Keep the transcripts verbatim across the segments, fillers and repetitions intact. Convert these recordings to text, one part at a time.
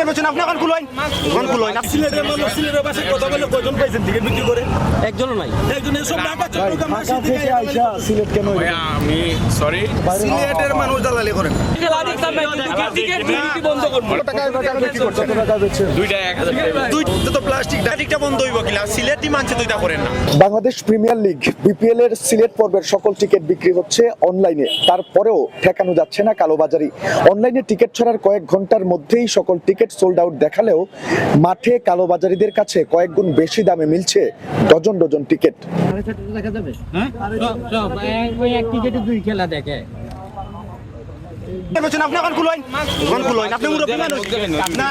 বলছেন আপনি এখন খুলুন, এখন খুলুন। সিলেটের মানুষ সিলেটের ভাষায় কথা বলে কয়জন পাইছেন টিকিট বিক্রি করে? একজনও নাই। একজন এসব ঢাকা চট্টগ্রাম রাজশাহী থেকে আইসা সিলেট কেন? ভাই, আমি সরি। সিলেটের মানুষ দালালি করেন। খেলা দেখতাম না, কিন্তু টিকিট বিক্রি বন্ধ করবো। কত টাকায় বেচা বিক্রি করছেন? কত টাকায় বেচছেন? দুইটা এক হাজার টাকা। দুইটা তো প্লাস্টিক, প্লাস্টিকটা বন্ধ হইব কিলা? সিলেটি মানছে তো এটা করেন না। বাংলাদেশ প্রিমিয়ার লিগ, বিপিএল এর সিলেট পর্বের সকল টিকিট বিক্রি হচ্ছে অনলাইনে। তারপরেও ঠেকানো যাচ্ছে না কালোবাজারি। অনলাইনে টিকিট ছাড়ার কয়েক ঘন্টার মধ্যেই সকল টিকিট সোল্ড আউট দেখালেও মাঠে কালোবাজারিদের কাছে কয়েক গুণ বেশি দামে মিলছে ডজন ডজন টিকিট। সাড়ে চারটা দেখা যাবে। হ্যাঁ? সব, সব, এক, ওই এক টিকিটে দুই খেলা দেখে। বলছেন আপনি এখন খুলুন, এখন খুলুন। আপনি মুরব্বী মানুষ। না,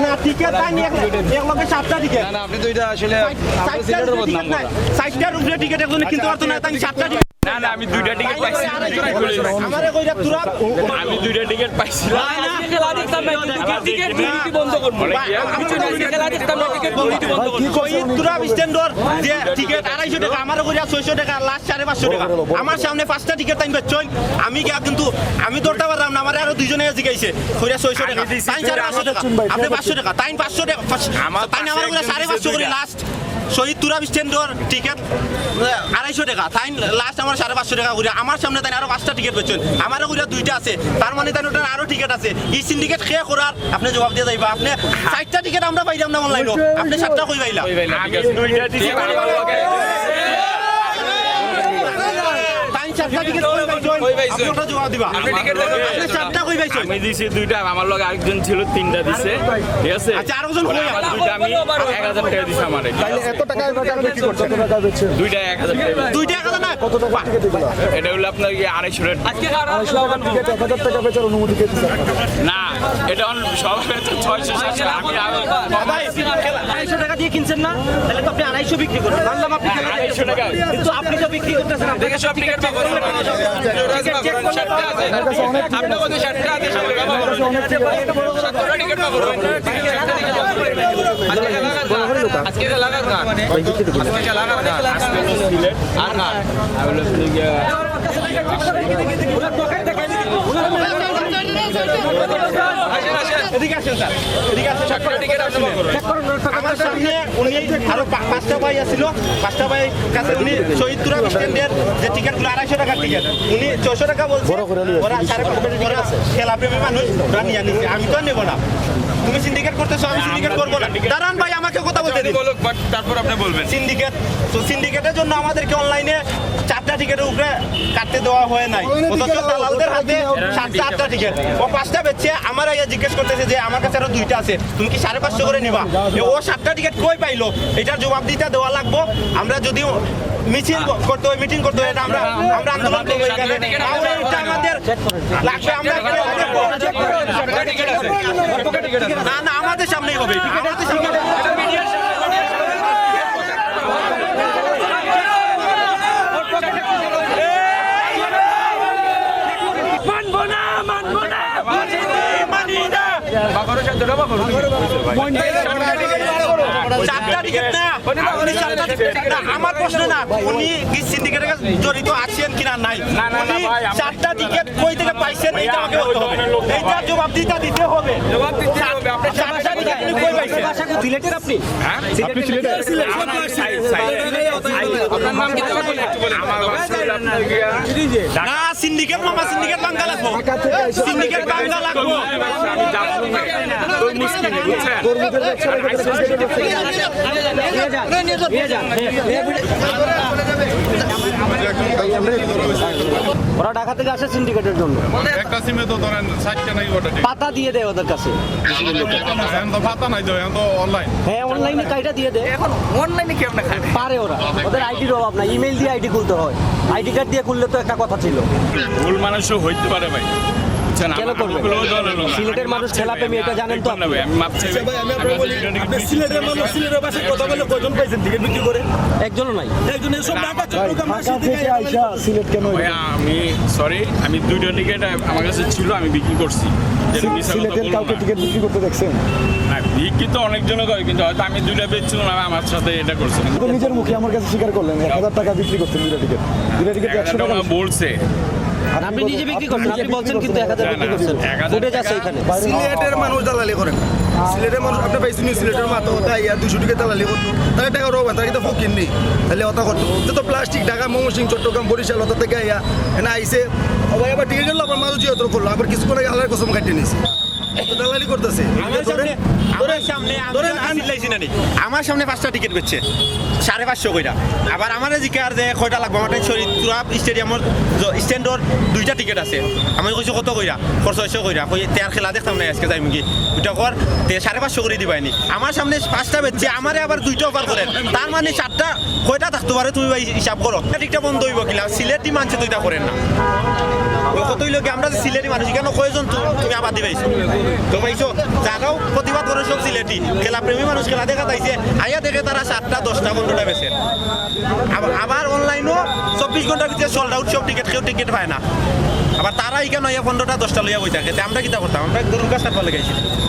না, টিকিট তাই নিয়ে এক, এক লগে সাতটা টিকিট। না, না, আপনি তো এটা আসলে সাতটা রুপে টিকিট নাই। সাতটার উপরে টিকিট একজনে কিনতে পারতো না, তাই সাতটা টিকিট। না, না, আমি দুইটা টিকিট পাইছি। আমারে কইরা তোরা আমি দুইটা টিকিট পাইছি। না, না, খেলা দেখতাম না, কিন্তু টিকিট বিক্রি বন্ধ করবো। আমি খেলা দেখতাম না, টিকিট বিক্রি বন্ধ করবো। শহীদ তুরাব স্ট্যান্ডর যে টিকিট আড়াইশো টাকা, আমারে কইরা ছয়শো টাকা, লাস্ট সাড়ে পাঁচশো টাকা। আমার সামনে পাঁচটা টিকিট তাইন বেচছইন, আমি গিয়া কিন্তু আমি ধরতে পারলাম না, আমারে আরো দুইজনে জিগাইছে, কইরা ছয়শো টাকা, তাইন সাড়ে পাঁচশো টাকা, আপনি পাঁচশো টাকা, তাইন পাঁচশো টাকা, তাইন আমার কইরা সাড়ে পাঁচশো করে লাস্ট। শহীদ তুরাব স্ট্যান্ডর টিকিট, আহ, আড়াইশো টাকা। তাইন লাস্ট আমার সাড়ে পাঁচশো টাকা কইরা। আমার সামনে তাইন আরো পাঁচটা টিকিট বেচছইন। আমারও কইরা দুইটা আছে। তার মানে তাইন ওটার আরো টিকিট আছে। এই সিন্ডিকেট কে করার? আপনি জবাব দিয়া যাইবা। আপনি চারটা টিকিট আমরা পাইলাম না অনলাইনে। আপনি সাতটা কই পাইলা? আমি দুইটা টিকিট আমার লগে। তাইন চারটা টিকিট কই পাইছইন? কই পাইছইন? আপনি ওটা জবাব দিবা। আপনি টিকিট দেখান। আপনি চারটা কই পাইছইন? আমি দিছি দুইটা, আমার লগে আরেকজন ছিল, তিনটা দিছে, ঠিক আছে? আচ্ছা, আরো জন কই? আমার দুইটা আমি এক হাজার টাকা দিছি আমারে। তাইলে এত টাকা এবার কেন বিক্রি করছেন? কত টাকা বেচছেন? দুইটা এক হাজার টাকা। দুইটা এক হাজার না? কত টাকা টিকিট এগুলা? এটা হলো আপনার কি আড়াইশো টাকা। আড়াইশো টাকার টিকিট এক হাজার টাকা বেচার অনুমতি কে দিছে? না, এটা অন-, সবাই তো ছয়শো সাতশো। আমি আরো আড়াইশো টাকা দিয়ে কিনছেন না? তাহলে তো আপনি আড়াইশো বিক্রি করবেন। মানলাম আপনি খেলা আড়াইশো টাকা। কিন্তু আপনি তো বিক্রি করতেছেন, আপনি দেখে সব টিকিট চেক করবেন। টিকিট চেক করলে তো আমার কাছে অনেক টিকিট আছে। আপনার কাছে অনেক টিকিট আছে। আমার কাছে অনেক টিকিট আছে। আজকে খেলা কার কার? আজকে খেলা কার কার? আজকে খেলা কার কার? আজকে সিলেট। আর কার? আমি হলো সিলেট। এদিকে আসেন স্যার, এদিকে আসেন। আমার সামনে উনি আরো পা-, পাঁচটা ভাই আছিল, পাঁচটা ভাই কাছে উনি শহীদ তুরাব স্ট্যান্ডের যে টিকিটগুলো আড়াইশো টাকার টিকিট, উনি ছয়শো টাকা বলছে। ওরা সাড়ে পাঁচশো টাকা, ওরা খেলাপ্রেমী মানুষ, ওরা নিয়ে নিছে, আমি তো আর নেবো না। তুমি সিন্ডিকেট করতেছো, আমি সিন্ডিকেট করবো না। দাঁড়ান ভাই, আমাকে কথা বলতে দিন। বলুক, but তারপর আপনি বলবেন। সিন্ডিকেট, তো সিন্ডিকেটের জন্য আমাদেরকে অনলাইনে চারটা টিকিটের উপরে কাটতে দেওয়া হয় নাই, অথচ দালালদের হাতে সাতটা আটটা টিকিট। ও পাঁচটা বেচছে, আমার আগে জিজ্ঞেস করতেছে যে আমার কাছে আরো দুইটা আছে, তুমি কি সাড়ে পাঁচশো করে নিবা? এ, ও সাতটা টিকিট কই পাইলো? এটার জবাব দিতে দেওয়া লাগবো। আমরা যদি মিছিল ক-, করতে হয়, মিটিং করতে হয়, এটা আমরা, আমরা আন্দোলন করবো এখানে। তাহলে এটা আমাদের লাগবে, আমরা না, না, আমাদের সামনেই হবে, আমাদের সামনে। মানবো না, মানবো না, মানি না। চারটা টিকিট না, উনি চারটা টিকিট না, আমার প্রশ্ন না, উনি কি সিন্ডিকেটে জড়িত আছেন কিনা নাই। না, না, না, উনি ভাই, আমরা চারটা টিকিট কই থেকে পাইছেন, এইটা আমাকে বলতে হবে। এইটার জবাব দিতে, দিতে হবে। জবাব দিতে হবে। আপনি চারটা টিকিট উনি কই পাইছেন? সিলেটের আপনি? হ্যাঁ? আপনি সিলেটের? আপনার নাম কি? আমার বাসা হলো আপনার গিয়া না, সিন্ডিকেট মামা, সিন্ডিকেট ভাঙ্গা লাগবো। সিন্ডিকেট ভাঙ্গা লাগবো। তরমুজ কিনে, বুঝছেন? ওরা ঢাকা থেকে আসে সিন্ডিকেটের জন্য। একটা সিমে তো ধরেন ষাটটা নাই ওটা ঠিক। পাতা দিয়ে দেয় ওদের কাছে। এখন তো পাতা নাই তো, এখন তো অনলাইন। হ্যাঁ, অনলাইনে কাইটা দিয়ে দেয়। এখন অনলাইনে কেমনে খায়? পারে ওরা। ওদের আইডির অভাব নাই, ইমেইল দিয়ে আইডি খুলতে হয়। আইডি কার্ড দিয়ে খুললে তো একটা কথা ছিল। ভুল মানুষও হইতে পারে ভাই। বুঝছেন? কেন করবে? সিলেটের মানুষ খেলাপ্রেমী, এটা জানেন তো আপনি। ভাই, আমি আপনাকে বলি, আপনি সিলেটের মানুষ, সিলেটের ভাষায় কথা বলে কয়জন পাইছেন টিকিট বিক্রি করে? একজনও নাই। একজন এসব ঢাকা চট্টগ্রাম রাজশাহী থেকে আইসা সিলেট কেন? ভাই, আমি সরি, আমি দুইটা টিকিট আমার কাছে ছিল, আমি বিক্রি করছি। সিলেটের কাউকে টিকিট বিক্রি করতে দেখছেন? না, বিক্রি তো অনেকজনে করে, কিন্তু হয়তো আমি দুইটা বেচছিলাম, আর আমার সাথে এটা করছে। তো নিজের মুখে আমার কাছে স্বীকার করলেন, এক হাজার টাকা বিক্রি করছেন দুইটা টিকিট। দুইটা টিকিট একশো টাকা। বলছে। আপনি নিজে বিক্রি করছেন, আপনি বলছেন কিন্তু এক হাজার বিক্রি করছেন, ফুটেজ আছে এখানে। সিলেটের মানুষ দালালি করেন। সিলেটের মানুষ, আপনি পাইছেন নি, সিলেটের মাথা কথা ইয়া দুইশো টিকিট দালালি করতো। তারা টাকা রোবেন, তারা কিন্তু ফকির নেই। তাহলে কথা করতো। যত প্লাস্টিক, ঢাকা, ময়মনসিংহ, চট্টগ্রাম, বরিশাল, ওটা থেকে আইয়া এনে আইছে। ও ভাই, আবার টিকিট নিল, আবার মাল জিয়াত্র করলো, আবার কিছুক্ষণ আগে আল্লাহর কসম কাটিয়ে নিছে। তো দালালি করতেছে। আমার সামনে, আমার সামনে আমি চিল্লাইছি না নি? আমার সামনে পাঁচটা টিকিট বেচছে সাড়ে পাঁচশো কইরা। আবার আমারে জিকার যে কয়টা লাগবো, আমার শরীর পুরা স্টেডিয়ামর স্ট্যান্ডর দুইটা টিকিট আছে। আমি কইছি কত কইরা, খরচ ছয়শো কইরা। কই তে আর খেলা দেখতাম না আজকে, যাইমু কি? ওইটা কর, তে সাড়ে পাঁচশো করে দিবায়নি। আমার সামনে পাঁচটা বেচছে, আমারে আবার দুইটা অফার করেন, তার মানে সাতটা কয়টা থাকতে পারে? তুমি ভাই হিসাব করো। এটা ঠিকটা বন্ধ হইব কিলা? সিলেটি মানছে তো এটা করেন না। ওই কত হইলো কি, আমরা যে সিলেটি মানুষ, এখানে কয়জন তু-, তুমি আবাদি পাইছো? তো পাইছো, যারাও প্রতিবাদ করে সব সিলেটি। খেলা প্রেমী মানুষ খেলা দেখা তাইছে, আইয়া দেখে তারা সাতটা, দশটা, পনেরোটা বেচে। আবার, আবার অনলাইনও চব্বিশ ঘন্টার ভিতরে সোল্ড আউট সব টিকিট, কেউ টিকিট পায় না। আবার তারা এখানে আইয়া পনেরোটা, দশটা লইয়া বই থাকে, তে আমরা কিতা করতাম? আমরা গরুর গাছ কাটবার লেগে আইছি।